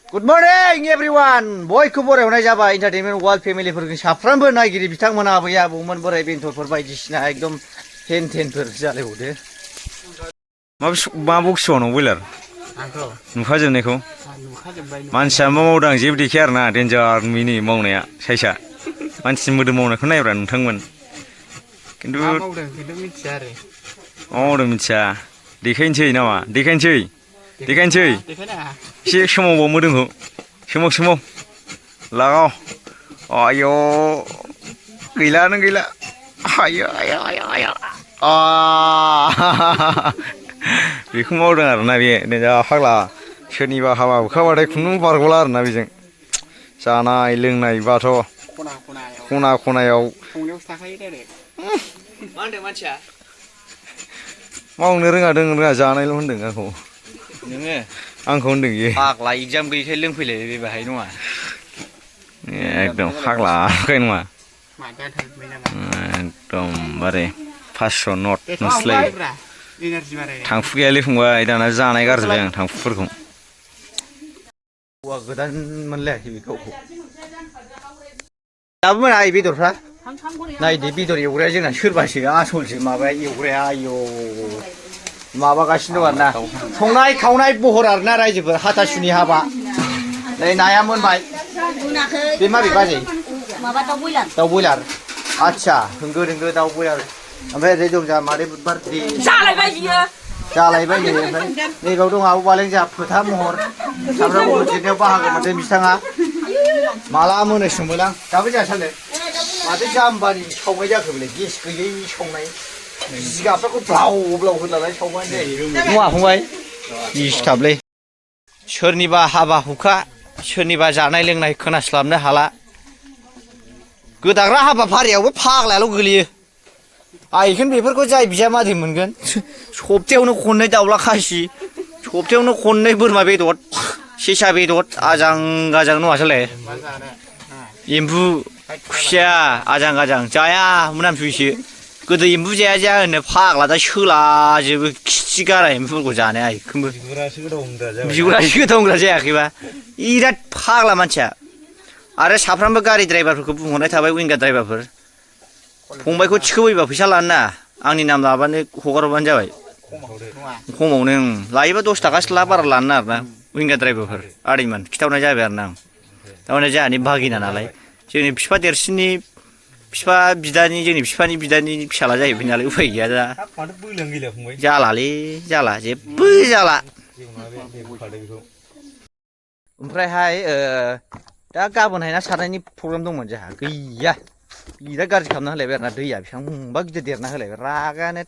Good morning everyone. बयखौ बरायहरनाय जाबाय entertainment world फेमिलिफोरनि साफ्रोमबो नायगिरि बिथांमोना आबै आबौमोन बोराय बेन्थ'फोर बायदिसिना एकदम हेन-टेनफोर जालायबावदो। मा बक्सआव बयलार? आंखौ नुखाजोबनायखौ मानसिया मा मावदों आं जेबो देखाया आरोना डेन्जार मिनि मावनाया साइसआ मानसिनि मोदोम मावनायखौ नायब्रा नोंथांमोन खिन्थु मा मावदों खिन्थु मिथिया आरो मा मावदों मिथिया देखायनोसै नामा देखायनोसै एसे सोमावबाव मोदोमखौ सोमाव लागाव आयौ गैलानो गैला आयौ बेखौ मावदों आरोना बे जा फाग्ला सोरनिबा हाबा हुखाबाथाय खुनु बारग'ला आरोना बेजों जानाय लोंनायबाथ' खना खनायाव संनायावसो थाखायो डाइरेक्ट मा होनदों मानसिया मावनो रोङा जानायल' होनदों आंखौ नोङो आंखौ होनदों इयो फाग्ला एगजाम गैयैखाय लोंफैलाय बे बाहाय नङा एकदम फाग्ला खाय नङा एकदमबारे 500 नट नोंसोरलाय थांफु गैयालै फंबाय दाना जानाय गारजोब्बाय आं थांफुफोरखौ हौवा गोदान मोनलायाखै बेखौ दाबो मोनाखै बेदरफ्रा नायदो बेदर एवग्राया जोंना सोरबासो आसलसो माबाया एवग्राया आयौ माबागासिनो दं आरोना संनाय खावनाय बहर आरोना रायजोफोर हाथासुनि हाबा नै नाया मोनबाय बे माबे बाजै माबा दाउ बयलार आच्छा होंगो दोंगो दाउ बयलार ओमफ्राय ओरै दं जोंहा मादै बुधबार जालायबाय नै ओमफ्राय नैबाव दं आब' बालें जोंहा फोथा महर सामब्राम गुफुर जिरनायाव बाहागो मोनदों बिथाङा माला मोनो सोंमोन आं दाबो जाया सानदों माथो जाम्बानि सावनाय जाखो बेलाय गेस गैयै सावनाय जिगाबफोरखौ ब्लाव ब्लाव होनानै सावबानो जायो नङा फंबाय दिसथाबलै सोरनिबा हाबा हुखा सोरनिबा जानाय लोंनाय खोनास्लाबनो हाला गोदाग्रा हाबाफारियावबो फाग्लायाल' गोलैयो आइखोन बेफोरखौ जाय बिजामादै मोनगोन सप्तायावनो खननै दाउला खासि सप्तायावनो खननै बोरमा बेदर सेसा बेदर आजां गाजां नङासोलाय एम्बु खुसिया आजां गाजां जाया मोनामसुयैसो गोदो एम्बु जाया होनो फाग्ला दा सोलाजोबो खिथि गारा एम्बुफोरखौ जानाया आइखोनबो बिगुरासो गोथाव होनग्रा जायाखैबा बिराद फाग्ला मानसिया आरो साफ्रामबो गारि ड्राइभारफोरखौ बुंहरनाय थाबाय विंगार ड्राइभारफोर फंबायखौ थिखोबोयोबा फैसा लानो ना आंनि नाम लाबानो हगार हरबानो जाबाय खमावनो लायोबा 10 थाखासो ला बारा लानो आरोना विंगार ड्राइभारफोर आदैमोन खिथाहरनाय जाबाय आरोना आं थारमाने जोंहानि भागिना नालाय जोंनि बिफा देरसिननि बिफा बिदानि जोंनि बिफानि बिदानि फिसाला जाहैबाय नालाय उफाय गैया दा जालालै जाला जेबो जाला ओमफ्रायहाय दा गाबोनहाय ना सारनायनि प्रग्राम दंमोन जोंहा गैया बिराद गाज्रि खालामना होलायबाय आरोना दैया बेसेबांबा गिदिर देरना होलायबाय रागानो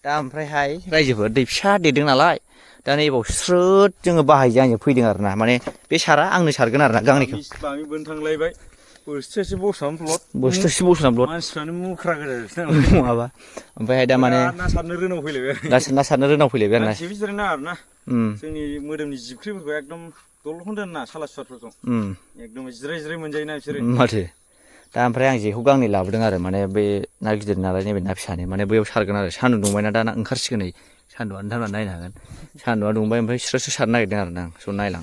दा ओमफ्रायहाय रायजोफोर दै फिसा देरदों नालाय दा नैबाव स्रोद जोङो बाहायजानो फैदों आरोना माने बे सारा आंनो सारगोन आरोना गांनैखौ थांलायबाय बोसोरसे बसनाम ब्लद मानसिफ्रानो मुख्रा गोजा नङाबा ओमफ्रायहाय दा माने ना सारनो रोनाव फैलायबाय आरोना जोंनि मोदोमनि जिबख्रिफोरखौ एकदम दल'खौनो दोनना सालासुवारफोरखौ एकदम जिराय मोनजायोना बिसोरो माथो दा ओमफ्राय आं जेखौ गांनै लाबोदों आरो माने बे ना गिदिर नालाय नैबे ना फिसानि माने बैयाव सारगोन आरो सान्दुं दुंबायना दाना ओंखारसिगोन नै सान्दुंआनो थारमाने नायनो हागोन सान्दुंआ दुंबाय ओमफ्राय स्रोसो सारनो नागिरदों आरोना आं स' नायलां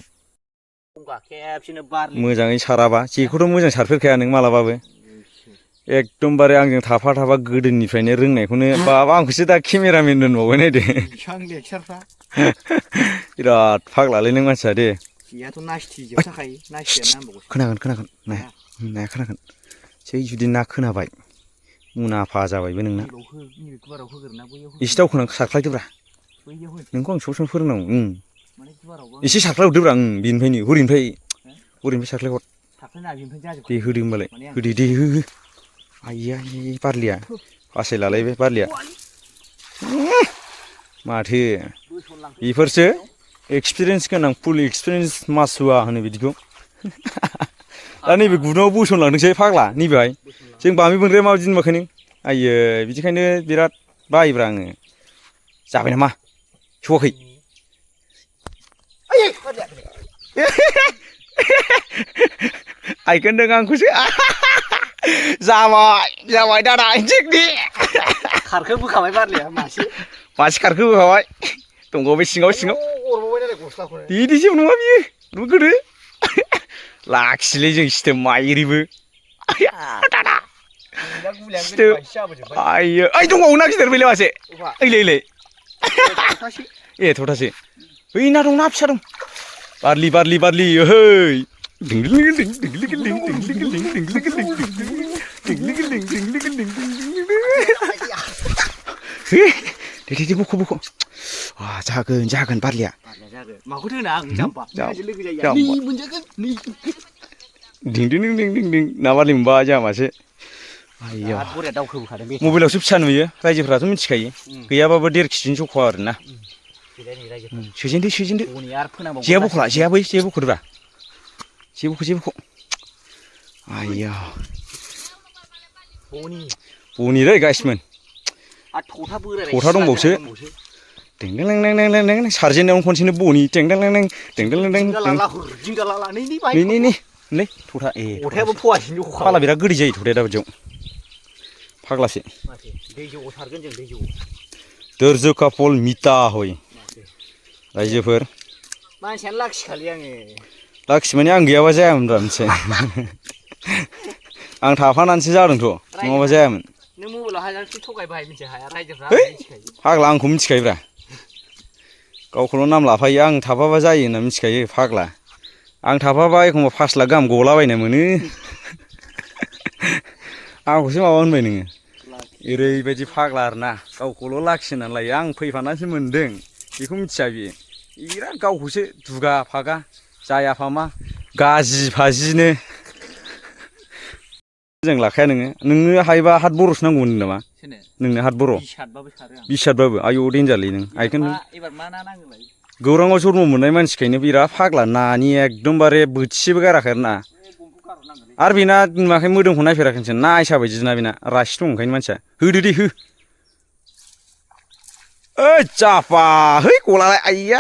मोजाङै साराबा जेखौथ' मोजां सारफेरखाया नों मालाबाबो एकदमबारे आंजों थाफा गोदोनिफ्रायनो रोंनायखौनो बाबा आंखौसो दा केमेरामेन दोनबावबाय नायदो बिराद फाग्लालै नों मानसिया दे खोनागोन नाया खोनागोन जै जुदि ना खोनाबाय मुनाफा जाबायबो नोंना एसे दावखोना सारख्लायदोब्रा नोंखौ आं सब फोरोंनांगौ एसे सारख्लायहरदोब्रा बेनिफ्रायनो हरैनिफ्राय सारख्लायहर दे होदो होमबालाय होदो दे हो आइया बारलिया बासाय लालायबाय बारलिया माथो बेफोरसो एक्सपिरियेन्स गोनां फुल एक्सपिरियेन्स मासुवा होनो बिदिखौ दा नैबे गुदुङाव बोसनलांदोंसै फाग्ला नैबेहाय जों बामि बोनग्राया माबायदि नुवाखै नों आइयै बिदिखायनो बिराद बायोब्रा आङो जाबाय नामा सौवाखै आइखोनदों आंखौसो जाबाय दादा इन्जेक्टनि खारखो बोखाबाय बारलिया मासे खारखो बोखाबाय दंग' बे सिङाव दे जेबो नङा बियो गोदो लाखिलै जों सिथोब माइरिबो सिथोब आइयो ओइ दंबावो ना गिदिर बेलाय मासे ओइलै ए थ'थासे ओइ ना दं ना फिसा दं बारलि बारलि बारलि ओहै दे बख' बख' जागोन जागोन बारलिया माखौथो होनो आं जाम्बा लोगो जायो नै मोनजागोन नै दिं ना बारलि मोनबा जोंहा मासे आइया बरिया दावखोबोखादों बे मबाइलावसो फिसा नुयो रायजोफ्राथ' मिथिखायो गैयाबाबो 1.5 केजिनि जखा आरोना सोजेनदो जेया बख'ला जेया बै जे बख'दोब्रा जे बख' आइया बनिलै गासिमोन थ'था दंबावसो देंदें सारजेननायावनो खनसेनो बनि देंदें नै थ'था ए थ'थायाबो फवासेनि फाला बिराद गोदै जायो थ'थाया दाबादियाव फाग्लासो दै जौआव सारगोन जों दै जौआव दोरजो काफल मिता हय रायजोफोर मानसियानो लाखिखालै आङो लाखि माने आं गैयाबा जायामोनब्रा मोनसे आं थाफानानैसो जादोंथ' नङाबा जायामोन नों मबाइलाव हाजारखि थगायबाय मिथिनो हाया रायजोफ्रा मिथिखायो फाग्ला आंखौ मिथिखायोब्रा गावखौल' नाम लाफायो आं थाफाबा जायो होनना मिथिखायो फाग्ला आं थाफाबा एखमबा 5 लाख गाहाम गलाबायनाय मोनो आंखौसो माबा होनबाय नोङो ओरैबायदि फाग्ला आरोना गावखौल' लाखिनानै लायो आं फैफानानैसो मोनदों बेखौ मिथिया बियो बिराद गावखौसो दुगा फागा जाया फामा गाजि फाजिनो जों लाखाया नोङो हायोबा हात बर'सो नांगौमोन नामा नोंनो हात बर' बिसातबाबो आयौ देनजारलै नों आइखोन गौराङाव जन्म मोननाय मानसिखायनो बिराद फाग्ला नानि एकदमबारे बोथिसेबो गाराखै आरोना आरो बेना नुवाखै मोदोमखौ नायफेराखै नोंसोर ना आयसा बायदिना बेना रासि दं ओंखायनो मानसिया होदो दे हो ओइ जाफा है गलालाय आइया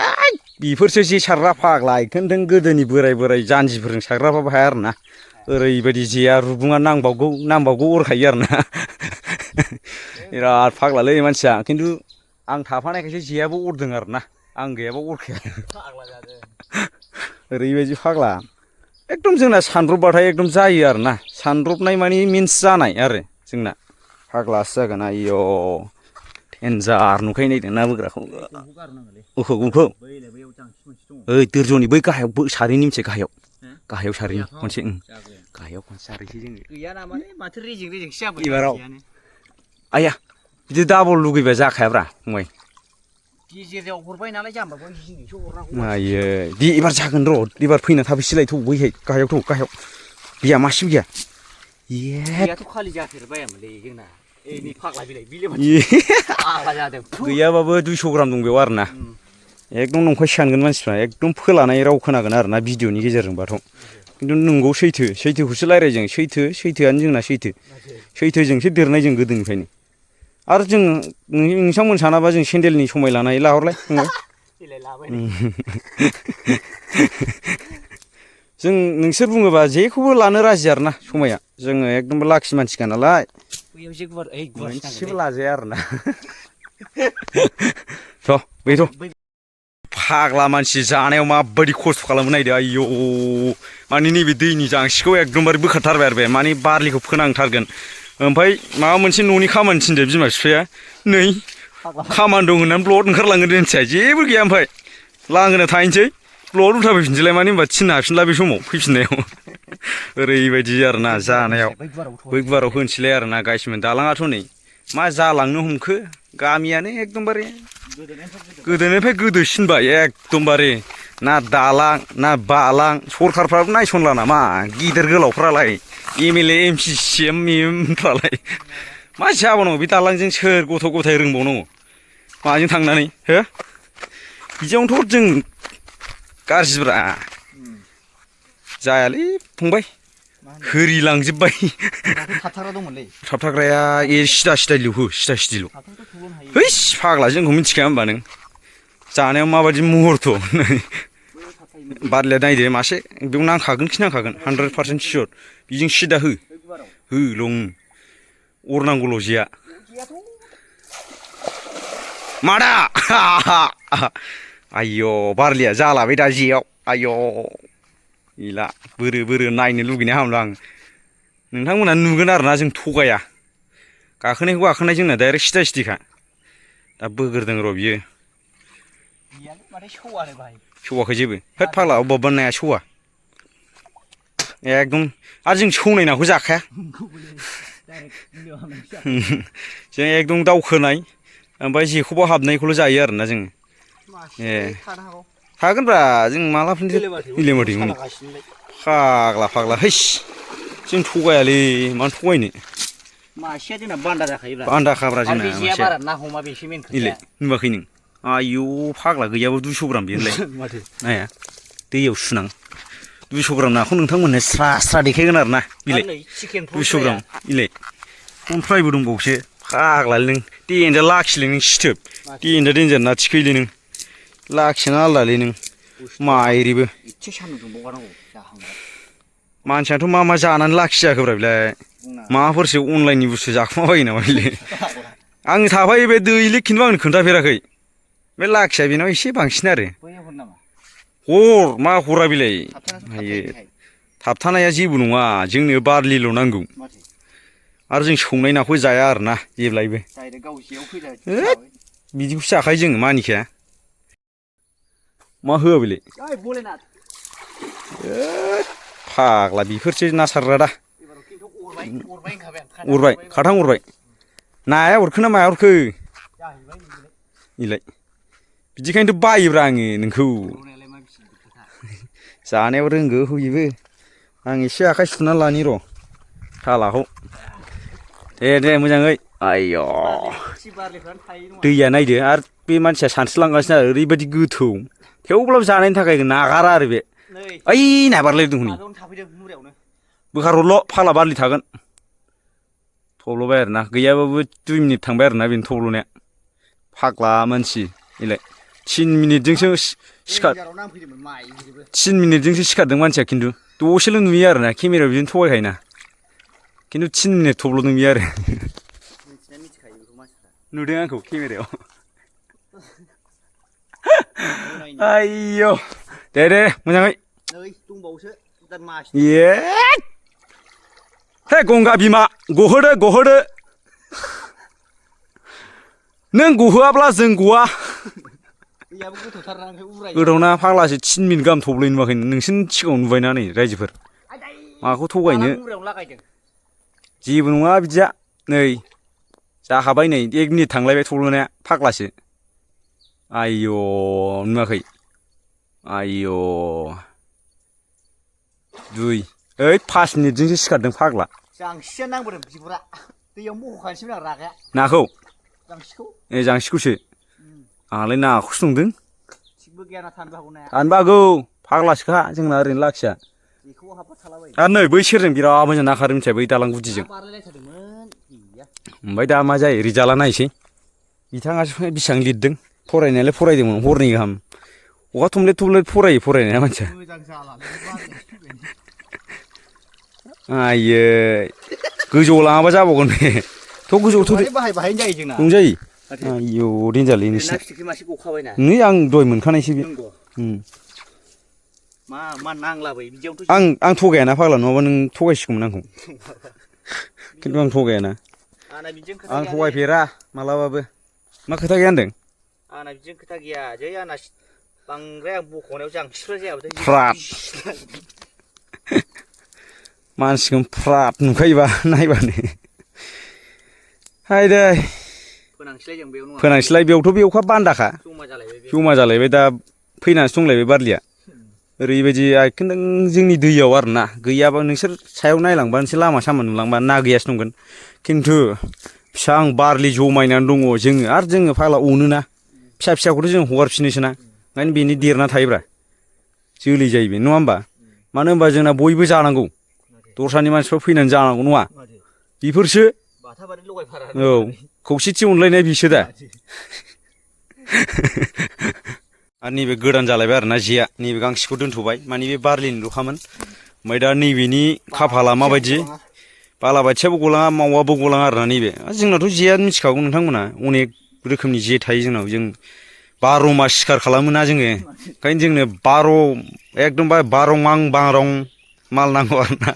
बेफोरसो जे सारग्रा फाग्ला इखोन्थों गोदोनि बोराय जानजिफोरजों सारग्राबाबो हाया आरोना ओरैबायदि जेया रुगुङा नांबावगौ अरखायो आरोना बिराद फाग्लालै मानसिया खिन्थु आं थाफानायखायसो जेयाबो अरदों आरोना आं गैयाबा अरखाया ओरैबायदि फाग्ला एकदम जोंना सानब्रबबाथाय एकदम जायो आरोना सानब्रबनाय मानि मिन्स जानाय आरो जोंना फाग्लासो जागोन आयौ देन्जार नुखायो नायदों ना बोग्राखौ उखौ ओइ दोरज'नि बै गाहायाव सारैनि मोनसे गाहायाव सारैनि खनसे गाहायाव खनसे सारैसै जोङो गैया नामालै माथो रेजेंसो जाबाय एबाराव आइया बिदि डाबल लुगैबा जाखायाब्रा फंबाय गेजेराव हरबाय नालाय जाम्बाखौ जिंजोंसो हरनांगौ आइयै दे एबार जागोन र' एबार फैना थाबैसैलाय थौ बैहाय गाहायाव गैया मासेबो गैया गैयाथ' खालि जाफेरबायामोनलै जोंना नै फाग्ला बिलाइ गैयाबाबो 200 ग्राम दं बेयाव आरोना एकदम नंखाय सानगोन मानसिफ्रा एकदम फोलानाय राव खोनागोन आरोना भिडिअनि गेजेरजोंबाथ' खिन्थु नंगौ सैथोखौसो रायलाय जों सैथोआनो जोंना सैथोजोंसो देरनाय जों गोदोनिफ्रायनो आरो जों नोंथांमोन सानाबा जों सेन्देलनि समाय लानाय लाहरलाय जों नोंसोर बुङोबा जेखौबो लानो राजि आरोना समाया जोङो एकदम लाखि मानसिखा नालाय मोनसेबो लाजाया आरोना थ' बैथ' फाग्ला मानसि जानायाव माबायदि खस्थ' खालामो नायदो आयौ माने नैबे दैनि जांसिखौ एकदमबारे बोखारथारबाय आरो बे माने बारलिखौ फोनांथारगोन ओमफ्राय माबा मोनसे न'नि खामानि थिनदो बिमा बिफाया नै खामानि दं होननानै ब्लद ओंखारलांगोन दोनथिया जेबो गैया ओमफ्राय लांगोना थाहैनोसै ब्लद उल्था फैफिनसैलाय मानो होनबा थिननो हाफिनला बे समाव फैफिननायाव ओरैबायदि आरोना जानायाव बै गुवाराव होनोसैलाय आरोना गाइसमोन दालाङाथ' नै मा जालांनो हमखो गामियानो एकदमबारे गोदोनिफ्राय गोदोसिनबाय एकदमबारे ना दालां ना बालां सरखारफ्राबो नायसनला नामा गिदिर गोलावफ्रालाय MLA MC CMफ्रालाय मा जाबावनांगौ बे दालांजों सोर गथ' गथाय रोंबावनांगौ माजों थांनानै हो बिदियावनोथ' जों गाज्रिब्रा जायालै फंबाय होरिलांजोब्बाय थाबथाग्राया सिदा सिदाइल' हो सिदा सिदिल' हैस फाग्ला जोंखौ मिथिखाया होमबा नों जानायाव माबायदि मुहुर्त बारलिया नायदो मासे बेयाव नांखागोन 100% सियर बिजों सिदा लं अरनांगौल' जेया मादा आयौ बारलिया जालाबाय दा जेयाव आयौ गैला बोरो नायनो लुगैनाय हामला आं नोंथांमोना नुगोन आरोना जों थगाया गाखोनायखौ गाखोनाय जोंना डाइरेक्ट सिदा सिदिखा दा बोग्रोदों र' बियो सौवाखै जेबो होद फाग्ला अबेबा नाया सौवा एकदम आरो जों सौनाय नाखौ जाखाया जों एकदम दावखोनाय ओमफ्राय जेखौबा हाबनायखौल' जायो आरोना जोङो थागोनब्रा जों मालाफोरनि इलेमादै फाग्ला हैस जों थगायालै मानो थगायनो मासेया जोंना बान्दा जाखायोब्रा बान्दाखाब्रा जोंना मासेया बारा ना हमा बेसो मेन खोथाया नुवाखै नों आयौ फाग्ला गैयाबो 200 ग्राम बेलाय नाया दैयाव सुनां 200 ग्राम नाखौ नोंथांमोननो स्रा देखायगोन आरोना बिलाय 200 ग्राम बिलाय फ्रायबो दंबावसो फाग्लालै नों देन्जार लाखिलै नों सिथोब देन्जार ना थिखैलै नों लाखियानो आलदालै नों माइरिबो एसे सान्दुं दुंबावगानांगौ जाहांबाय मानसियाथ' मा जानानै लाखियाखैब्रा बेलाय माबाफोरसो अनलाइननि बुस्थु जाखुमाबायो नामा बेलाय आं थाफायो बे दैलि खिन्थु आंनो खोन्थाफेराखै बे लाखिया बेनाव एसे बांसिन आरो हर मा हरा बेलाय थाबथानाया जेबो नङा जोंनो बारलिल' नांगौ आरो जों सौनाय नाखौ जाया आरोना जेब्लायबो बिदिखौसो जाखायो जोङो मानिखाया मा होआ बेलाय फाग्ला बेफोरसो ना सारग्रा दा अरबाय खाथां अरबाय नाया अरखो ना माया अरखो इलाय बिदिखायनोथ' बायोब्रा आङो नोंखौ जानायाव रोंगौ बेबो आं एसे आखाइ सुनानै लानि र' थालाखौ दे मोजाङै आय' दैया नायदो आरो बे मानसिया सानस्रिलांगासिनो आरो ओरैबायदि गोथौ थेवब्लाबो जानायनि थाखाय नागारा आरो बे ओइ ना बारलायदों हनै बोखारहरल' फाग्ला बारलि थागोन थब्ल'बाय आरोना गैयाबाबो 2 मिनिट थांबाय आरोना बेनो थब्ल'नाया फाग्ला मानसि इलाय 3 मिनिटजोंसो 3 मिनिटजोंसो सिखारदों मानसिया खिन्थु दसेल' नुयो आरोना केमेरायाव बिदिनो थगायखायोना खिन्थु 3 मिनिट थब्ल'दों बियो आरो नुदों आंखौ केमेरायाव आयौ दे मोजाङै हे गंगा बिमा गहोदो नों गहोआब्ला जों गवा गोथावना फाग्लासो 3 मिनिट गाहाम थब्ल'यो नुवाखै नोंसिनि सिगाङाव नुबायना नै रायजोफोर माखौ थगायनो जेबो नङा बिदिया नै जाखाबाय नै 1 मिनिट थांलायबाय थब्ल'नाया फाग्लासो आयौ नुवाखै आयौ 5 मिनिटजोंसो सिखारदों फाग्ला जांसिया नांबोदों बिगुरा दैयाव मख'खानोसैमोन आं रागाया नाखौ जांसिखौ जांसिखौसो आंलाय नाखौसो नंदों थिगबो गैयाना थानोबो हागौ नाया थानोबो हागौ फाग्लासोखा जोंना ओरैनो लाखिया आरो नै बै सेरजों बिराद मोजां ना खारो मिथिया बै दालां गुदिजों ओमफ्राय दा मा जायो रिजाल्टआ नायसै बिथाङासो बेसेबां लिरदों फरायनायालाय फरायदोंमोन हरनै गाहाम अखा थमब्लेद फरायनाया मानसिया आयै गोजौआव लाङाबा जाबावगोन बे थ' गोजौआव बाहायनो जायो जोंना दंजायो आयौ देन्जारलै नोंसिना नै आं दहाय मोनखानायसो बे मा नांलाबायो बिदियावथ' आं थगायाना फाग्ला नङाबा नों थगायसिगौमोन आंखौ खिन्थु आं थगायाना आं थगायफेरा मालाबाबो मा खोथा गैया होनदों आंना बिदिजों खोथा गैया जै आंना बांद्राय आं बख'नायाव जांसिफ्रा जायाबाथाय फ्राद मानसिखौ फ्राद नुखायोबा नायबानो हायदै फोनांसैलाय बेयावथ' बे अखा बान्दाखा जमा जालायबाय दा फैनानैसो दंलायबाय बारलिया ओरैबायदि एखदम जोंनि दैयाव आरोना गैयाबा नोंसोर सायाव नायलांबा नोंसोर लामा सामा नुलांबा ना गैयासो नंगोन खिन्थु फिसा आं बारलि जमायनानै दङ जोङो आरो जोङो फाग्ला अनोना फिसाखौथ' जों हगारफिनोसो ना ओंखायनो बेनि देरना थायोब्रा जोलै जायो बे नङा होमबा मानो होनबा जोंना बयबो जानांगौ दस्रानि मानसिफ्रा फैनानै जानांगौ नङा बेफोरसो औ खौसेथि अनलायनाया बिसो दा आरो नैबे गोदान जालायबाय आरोना जेया नैबे गांसेखौ दोनथ'बाय माने बे बारलिनि ल'खामोन ओमफ्राय दा नैबेनि खाफाला माबायदि बालाबाथियाबो गलाङा मावाबो गलाङा आरोना नैबे जोंनाथ' जेया मिथिखागौ नोंथांमोना अनेक रोखोमनि जे थायो जोंनाव जों बार' मास सिखार खालामोना जोङो ओंखायनो जोंनो एकदमबारे बारं बारं माल नांगौ आरोना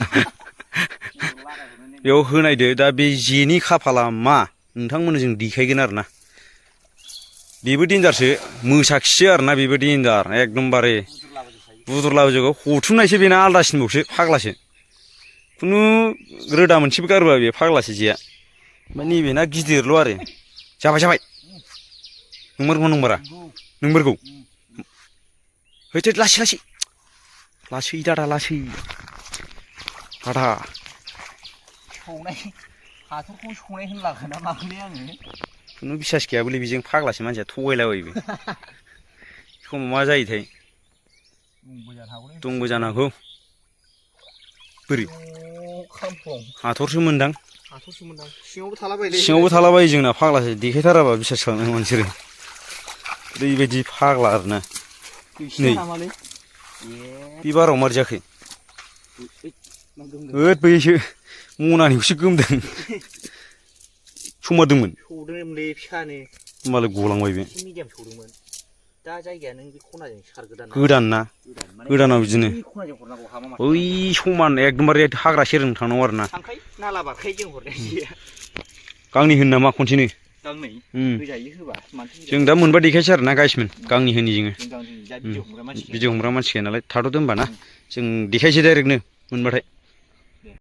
बेयाव होनायदो दा बे जेनि खाफाला मा नोंथांमोननो जों देखायगोन आरोना बेबो देन्जारसो मोसाखिसो आरोना बेबो देन्जार एकदमबारे बुद्रुलाबोजोबो हथुमनायसो बेना आलदासिनबावसो फाग्लासो खुनु रोदा मोनसेबो गारोबा बे फाग्लासो जेया ओमफ्राय नैबेना गिदिरल' आरो जाबाय नंमारगौ हैथ लासै दादा लासै दादा हाथरखौ सौनाय होनलागोन ना माखौलै आङो खुनु बिसास गैयाबोलै बेजों फाग्लासो मानसिया थगायलाबायोबो समाव मा जायोथाय दंबो जानो हागौ बोरै हाथरसो मोनदां सिङावबो थालाबायो जोंना फाग्लासो देखायथाराबा बिसास खालामनाय मानसिफोर ओरैबायदि फाग्ला आरोना नै बे बाराव मारै जाखो ओद बैसो मनानिखौसो गोमदों समारदोंमोन सौदोंमोनलै फिसानो होमबालाय गलांबाय बे मिडियाम सौदोंमोन दा जायगाया नों बे खनाजों सारगोदान गोदान गोदानाव बिदिनो बै समान एकदमबारे हाग्रा सेरजों थांनांगौ आरोना थांखाय नाला बारखाय जों हरनाय गांनै होनो नामा खनसेनो गांनै होजायो होबा जों दा मोनबा देखायसै आरोना गाइसमोन गांनै होनि जोङो भिडिअ हमग्रा मानसि गैया नालाय थाथ'दो होमबा ना जों देखायसै डाइरेक्टनो मोनबाथाय